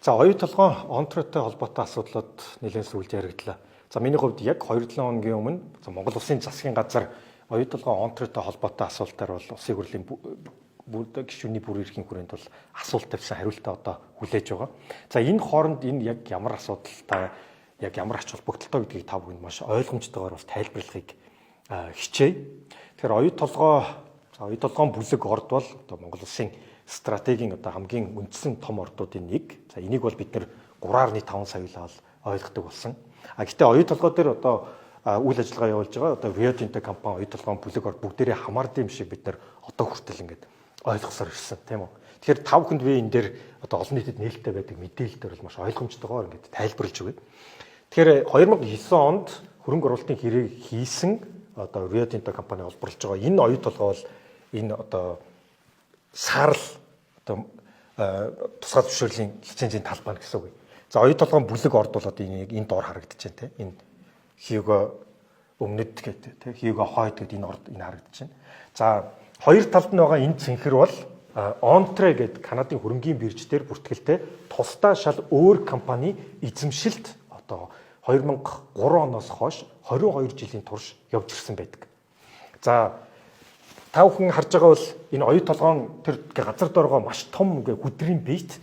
За, Оюу толгой Онтротой холбоотой асуудлууд нэлээд сүүлд яригдлаа. За, миний хувьд яг 2-7 хоногийн өмнө Монгол Улсын засгийн газар Оюу толгой Онтротой холбоотой асуултаар бол Улсын хурлын бүр гишүүний бүр эрхийн хүрээнд бол асуулт тавьсан, хариултаа одоо хүлээж байгаа. За, энэ хооронд энэ яг ямар асуудалтай, яг ямар ач холбогдолтой гэдгийг та бүхэнд маш ойлгомжтойгоор бас тайлбарлахыг хичээе. Тэгэхээр Оюу толгой, за, Оюу толгойн бүлэг орд бол одоо Монгол Улсын стратегийн одоо хамгийн үндсэн том ордуудын нэг. За, энийг бол бид нэр 3.5 сая л ойлгодог болсон. А гэхдээ Оюу толгой дээр одоо үйл ажиллагаа явуулж байгаа одоо Rio Tinto компани, Оюу толгойн бүлэг орд бүгдээрээ хамаардаг юм шиг бид нэр одоо хүртэл ингээд ойлгосоор ирсэн, тийм үү. Тэгэхээр та бүхэнд би энэ дээр одоо олон нийтэд нээлттэй байдаг мэдээлэл дээр бол маш ойлгомжтойгоор ингээд тайлбарлаж өгье. Тэгэхээр 2009 онд хөрөнгө оруулалтын хэрэг хийсэн одоо Rio Tinto компани олборлож байгаа энэ Оюу толгой бол энэ одоо саарал одоо тусгай зөвшөөрлийн лицензийн талбай гэсэн үг. За, Оюу толгойн бүлэг орд бол одоо энэ энэ доор харагдаж байна, те. Энэ Хьюго өмнөд гэдэг, те. Хьюго хойд гэдэг энэ орд энэ харагдаж байна. За, хоёр талд нь байгаа энэ цэнхэр бол Онтре гэдэг Канадын хөрөнгийн бирж дээр бүртгэлтэй тусдаа шал өөр компани эзэмшилт одоо 2003 оноос хойш 22 жилийн турш явж ирсэн байдаг. За, та бүхэн харж байгаа бол энэ Оюу толгоон тэр газар дооргоо маш том ингээ хүдрийн бит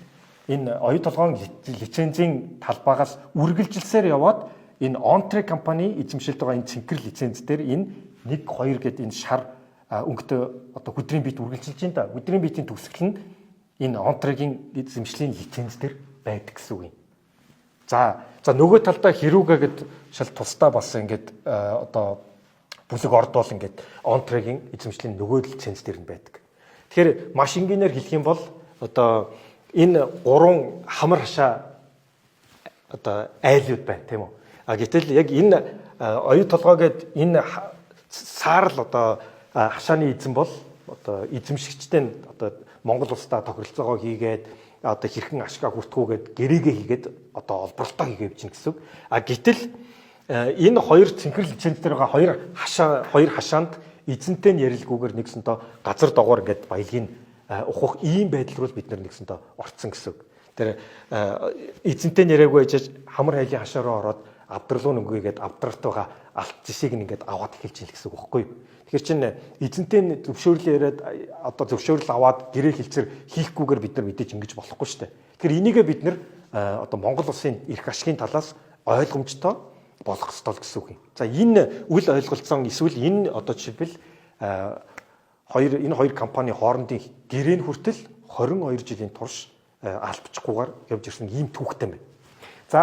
энэ Оюу толгоон лицензийн талбайгаас үргэлжилсээр яваад энэ Онтре компани эзэмшилд байгаа энэ цэнхэр лиценз дээр энэ 1 2 гэдэг энэ шар өнгөтэй одоо хүдрийн бит үргэлжилж байна да. Хүдрийн битийн төгсгөл нь энэ Онтрегийн эзэмшлийн лиценз дээр байдаг гэсэн үг юм. За, нөгөө талдаа Хирүүга гэд шал тусдаа бас ингээд одоо бүлэг орд бол ингээд Онтрегийн эзэмшлийн нөгөө лиценз дээр нь байдаг. Тэгэхээр маш энгийнээр хэлэх юм бол одоо энэ гурван хамар хашаа одоо айлууд байна, тийм үү? А гэтэл яг энэ Оюу толгой гээд энэ саарал одоо хашааны эзэн бол одоо эзэмшигчтэй нь одоо Монгол улстай тохиролцоогоо хийгээд, одоо хэрхэн ашгаа хүртэх үү гээд гэрээгээ хийгээд одоо олборлолтоо хийгээ явж гин гэсэн үг. А гэтэл энэ хоёр цэнхэр лиценз дээр байгаа хоёр хашаа, хоёр хашаанд эзэнтэй нь ярилгүйгээр нэгсэнтээ газар догоор ингээд баялагийг ухах ийм байдал руу бид нар нэгсэнтээ орцсон гэсэн үг. Тэр эзэнтэй нь яриаггүй яжаж хамар хайлын хашаа руу ороод авдралуу нөгөөгээд авдралт байгаа алт зэсийг нь ингээд аваад эхэлж байна гэсэн үг байхгүй юу? Тэгэхээр чин эзэнтэй нь зөвшөөрлөө яриад, одоо зөвшөөрөл аваад гэрээ хэлцэр хийхгүйгээр бид нар мэдээж ингэж болохгүй шүү дээ. Тэгэхээр энийгээ бид нар одоо Монгол улсын эрх ашигын талаас ойлгомжтой болох ёстой л гэсэн үг юм. За, энэ үл ойлголцсон эсвэл энэ одоо жишээлбэл хоёр энэ хоёр компани хоорондын гэрээ нь хүртэл 22 жилийн турш албачихгүйгээр явж ирсэн ийм түүхтэй юм байна. За,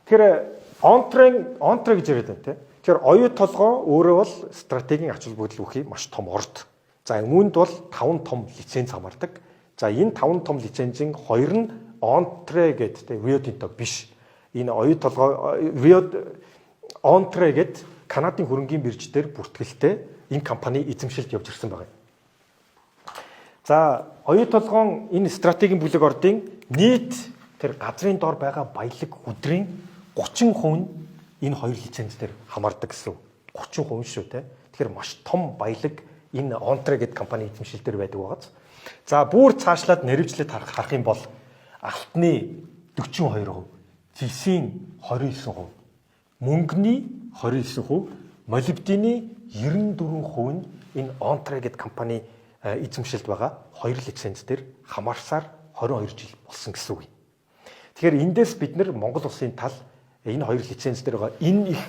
тэгэхээр Онтре гэж яриад байна, те. Тэгэхээр Оюу толгой өөрөө бол стратегийн ач холбогдол бүхий маш том орд. За, үүнд бол 5 том лиценз хамаардаг. За, энэ 5 том лицензийн хоёр нь Онтре гэдэг, те, Rio Tinto биш. Энэ Оюу толгой Rio Онтре гэдэг Канадын хөрөнгийн бирж дээр бүртгэлтэй энэ компани эзэмшилд явж ирсэн байгаа юм. За, Оюу толгоон энэ стратегийн бүлэг ордын нийт тэр газрын дор байгаа баялаг хүдрийн 30% нь энэ хоёр лиценз дээр хамаардаг гэсэн. 30% шүү, те. Тэгэхээр маш том баялаг энэ Онтре гэдэг компани эзэмшил дээр байдаг байгааз. За, бүр цаашлаад нэрвжлээд харах юм бол алтны 42%, зэсийн 29%, мөнгөний 29%, молибдены 94% нь энэ Онтре гэдэг компани эзэмшилд байгаа хоёр лиценз дээр хамаарсаар 22 жил болсон гэсэн үг юм. Тэгэхээр эндээс бид нар Монгол улсын тал энэ хоёр лиценз дээр байгаа энэ их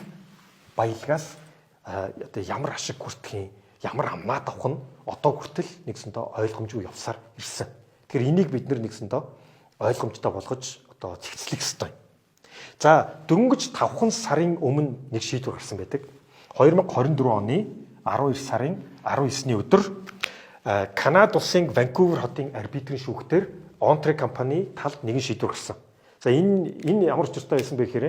баялагаас одоо ямар ашиг хүртэх юм, ямар амнаад авах нь одоо хүртэл нэгсэндээ ойлгомжгүй явсаар ирсэн. Тэгэхээр энийг бид нар нэгсэндээ ойлгомжтой болгож одоо цэгцлэх ёстой. За, дөнгөж 5 сарын өмнө нэг шийдвэр гарсан байдаг. 2024 оны 12 сарын 19-ний өдөр Канада улсын Ванкувер хотын арбитрийн шүүхтэр Онтре компани талд нэгэн шийдвэр гарсан. За, энэ ямар учиртай байсан бэ гэхээр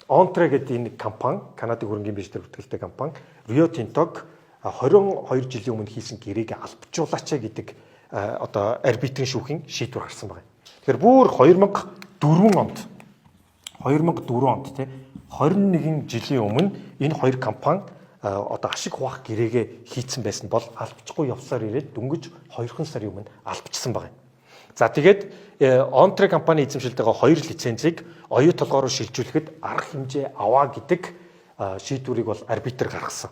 Онтре гэдэг энэ компани, Канадын хөрөнгийн бирж дээр бүртгэлтэй компани Rio Tinto-г 22 жилийн өмнө хийсэн гэрээг албажуулаач гэдэг одоо арбитрийн шүүхийн шийдвэр гарсан байна. Тэгэхээр бүр 2004 онд, те, 21 жилийн өмнө энэ хоёр компани одоо ашиг хуваах гэрээгээ хийцэн байсан бол албахгүй явсаар ирээд дөнгөж 2 сарын өмнө албачсан байгаа юм. За тэгээд Онтре компани эзэмшилд байгаа хоёр лицензийг оюу толгой руу шилжүүлэхэд арга хэмжээ аваа гэдэг шийдвэрийг бол арбитр гаргасан.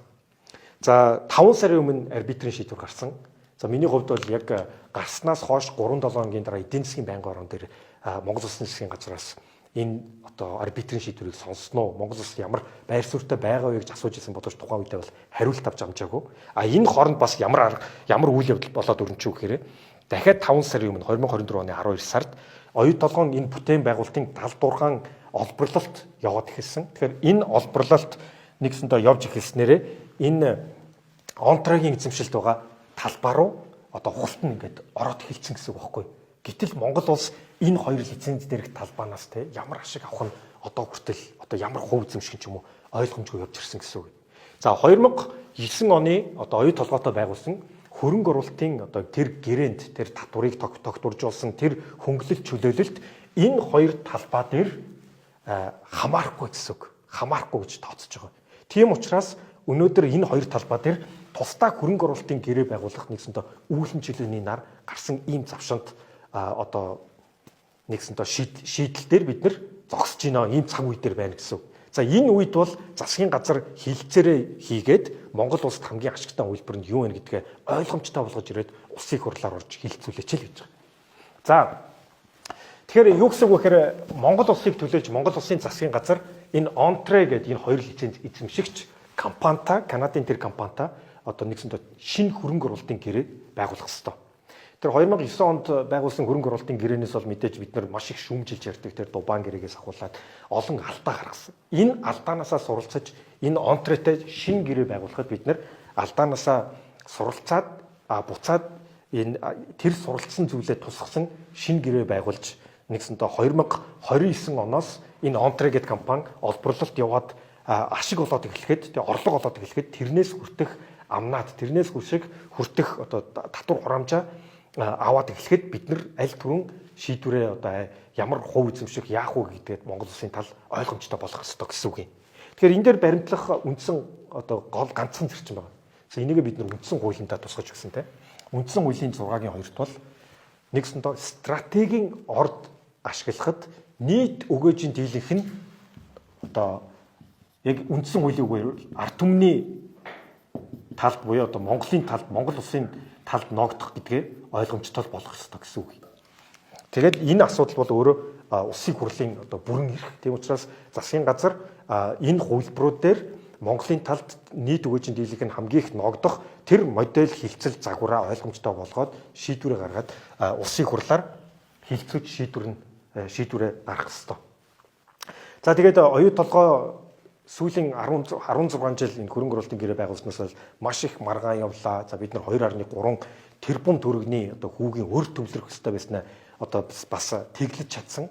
За 5 сарын өмнө арбитрийн шийдвэр гарсан. За миний хувьд бол яг гарснаас хойш 3-7 хоногийн дараа эдийн засгийн байнгын орон дээр Монгол Улсын засгийн газраас энэ одоо арбитрийн шийдвэрийг сонсноо, Монгол улс ямар байр суурьтай байгаа вэ гэж асууж исэн боловч тухайн үедээ бол хариулт авч амжаагүй. А энэ хооронд бас ямар ямар үйл явдал болоод өрнчүү гэхээр дахиад 5 сарын өмнө 2024 оны 12 сард оюу толгойн энэ бүтээн байгуулалтын 76 олборлолт яваад эхэлсэн. Тэгэхээр энэ олборлолт нэгсэндээ явж эхэлснээрээ энэ Онтрагийн эзэмшилд байгаа талбай руу одоо хулт нь ингээд ороод эхэлсэн гэсэн үг байхгүй. Гэтэл Монгол улс энэ хоёр лиценз дээрх талбаанаас те ямар ашиг авах нь одоо хүртэл одоо ямар хувь эзэмших юм уу ойлгомжгүй явж ирсэн гэсэн үг. За 2009 оны одоо оюу толгойтой байгуулсан хөрөнгө оруулалтын одоо тэр гэрээнд тэр татварыг тогтворжуулсан тэр хөнгөлөлт чөлөөлөлт энэ хоёр талбай дээр хамаарахгүй гэсэн үг. Хамаарахгүй гэж тооцож байгаа. Тийм учраас өнөөдөр энэ хоёр талбай дээр тусдаа хөрөнгө оруулалтын гэрээ байгуулах нэгсэндээ үүлэн чөлөөний нар гарсан ийм завшант одоо нэгсэндээ шийдэл дээр бид нар зогсож байна. Ийм цаг үе дээр байна гэсэн үг. За энэ үед бол засгийн газар хилцээрээ хийгээд Монгол улсад хамгийн ашигтай үйлдвэр нь юу вэ гэдгээ ойлгомжтой болгож ирээд улсын хурлаар орж хилцүүлээч л гэж байгаа. За тэгэхээр юу гэсэн үг вэ гэхээр Монгол улсыг төлөөлж Монгол улсын засгийн газар энэ Онтре гэдэг энэ хоёр лиценз эзэмшигч компанита Канадын тэр компанита одоо нэгсэндээ шинэ хөрөнгө оруулалтын гэрээ байгуулах ёстой. Тэр 2009 онд байгуулсан хөрөнгө оруулалтын гэрээнээс бол мэдээж бид нар маш их шүүмжилж ярьдаг. Тэр Дубан гэрээгээс ахуулаад олон алдаа гаргасан. Энэ алдаанаасаа суралцаж энэ Онтретэй шинэ гэрээ байгуулахад бид нар алдаанаасаа суралцаад буцаад энэ тэр суралцсан зүйлээ тусгасан шинэ гэрээ байгуулж нэгсэндээ 2029 оноос энэ Онтре гэдэг компани олборлолт яваад ашиг олоод эхлэхэд, тэгээ орлого олоод эхлэхэд тэрнээс хүртэх амнаад, тэрнээс хүршиг хүртэх одоо татвар хураамжаа аваад эхлэхэд бид нар аль түрүүн шийдвэрээ одоо ямар хувь эзэмших яах вэ гэдгээд Монгол улсын тал ойлгомжтой болох ёстой гэсэн үг юм. Тэгэхээр энэ дээр баримтлах үндсэн одоо гол ганцхан зарчим байна. За энийгээ бид нар үндсэн хуулиндаа тусгаж өгсөн те. Үндсэн хуулийн 6-гийн 2-т бол нэгсэндээ стратегийн орд ашиглахад нийт өгөөжийн дийлэнх нь одоо яг үндсэн хуулийн үгээр ард түмний талд буюу одоо Монголын талд, Монгол улсын талд ноогдох гэдгээ ойлгомжтой болох ёстой гэсэн үг. Тэгээд энэ асуудал бол өөрөө улсын хурлын одоо бүрэн эрх. Тийм учраас засгийн газар энэ хувилбарууд дээр Монголын талд нийт өгөөжийн дийлэнх нь хамгийн их ноогдох тэр модель хилцэл загвараа ойлгомжтой болгоод шийдвэрээ гаргаад улсын хурлаар хилцүүж шийдвэрээ гаргах ёстой. За тэгээд оюу толгой сүүлийн 16 жил энэ хөрөнгө оруулалтын гэрээ байгуулснаас бол маш их маргаан явлаа. За бид нар 2.3 тэрбум төгрөгийн одоо хүүгийн өр төвлөрөх ёстой байснаа одоо бас тэглэж чадсан.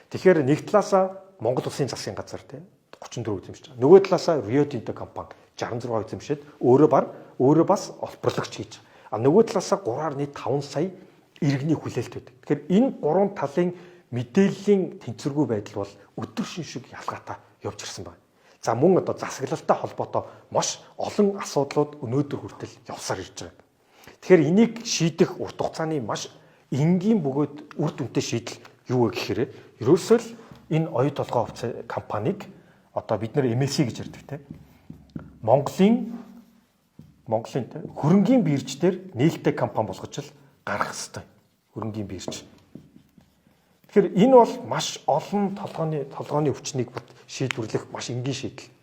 Тэгэхээр нэг талаасаа Монгол улсын засгийн газар те 34 эзэмшиж байгаа. Нөгөө талаасаа Rio Tinto компани 66 эзэмшээд өөрөө бас олборлогч хийж байгаа. А нөгөө талаасаа 3.5 сая иргэний хүлээлт байдаг. Тэгэхээр энэ гурван талын мэдээллийн тэнцвэргүй байдал бол өдөр шин шиг ялгаатай явж ирсэн байна. За мөн одоо засаглалтай холбоотой маш олон асуудлууд өнөөдөр хүртэл явсаар ирж байгаа. Тэгэхээр энийг шийдэх урт хугацааны маш энгийн бөгөөд үр дүнтэй шийдэл юу вэ гэхээр ерөөсөө л энэ оюу толгой хувцас компанийг одоо бид нэр MSC гэж ярьдаг те. Монголын те хөрөнгийн бирж дээр нээлттэй компани болгож л гаргах хэрэгтэй. Хөрөнгийн бирж. Тэгэхээр энэ бол маш олон толгойн өвчнийг шийдвэрлэх маш энгийн шийдэл.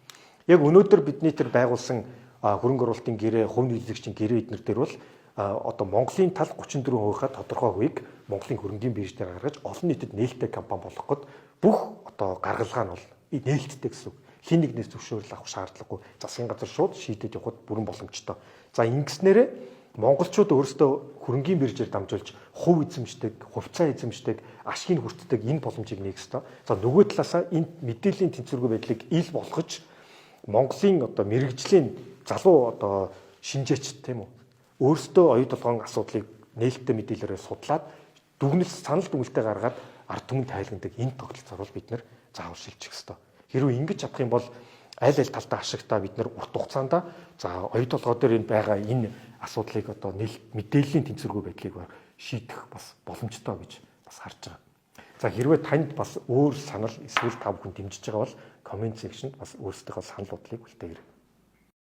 Яг өнөөдөр бидний тэр байгуулсан хөрөнгө оруулалтын гэрээ, хувь нийлэгчийн гэрээ эднэр дээр бол одоо Монголын тал 34%-ийнхаа тодорхой хувийг Монголын хөрөнгийн бирж дээр гаргаж олон нийтэд нээлттэй компани болгох гээд бүх одоо гаргалгаа нь бол нээлттэй гэсэн үг. Хин нэгнээс зөвшөөрөл авах шаардлагагүй. Засгийн газар шууд шийдээд явахад бүрэн боломжтой. За ингэснээрээ монголчууд өөрсдөө хөрөнгийн биржээр дамжуулж хувь эзэмшдэг, хувьцаа эзэмшдэг, ашгийг хүртдэг энэ боломжийг нээх ёстой. За нөгөө талаасаа энэ мэдээллийн тэнцвэргүй байдлыг ил болгож Монголын одоо мэрэгжлийн залуу одоо шинжээч тийм үү өөрсдөө оюу толгойн асуудлыг нээлттэй мэдээлэлээр судлаад дүгнэлт санал дүгнэлтээ гаргаад ард түмэнд тайлгнадаг энэ тогтолцоор бол бид нэр заавал шилжих ёстой. Хэрвээ ингэж чадах юм бол аль аль талдаа ашигтай бид нэр урт хугацаанд за оюу толгой дээр энэ байгаа энэ асуудлыг одоо мэдээллийн тэнцвэргүй байдлыг шийдэх бас боломжтой гэж бас харж байгаа. За, хэрвээ танд бас өөр санал эсвэл та бүхэн дэмжиж байгаа бол comment section-д бас өөрсдийнхөө санал бодлыг үлдээгээрэй.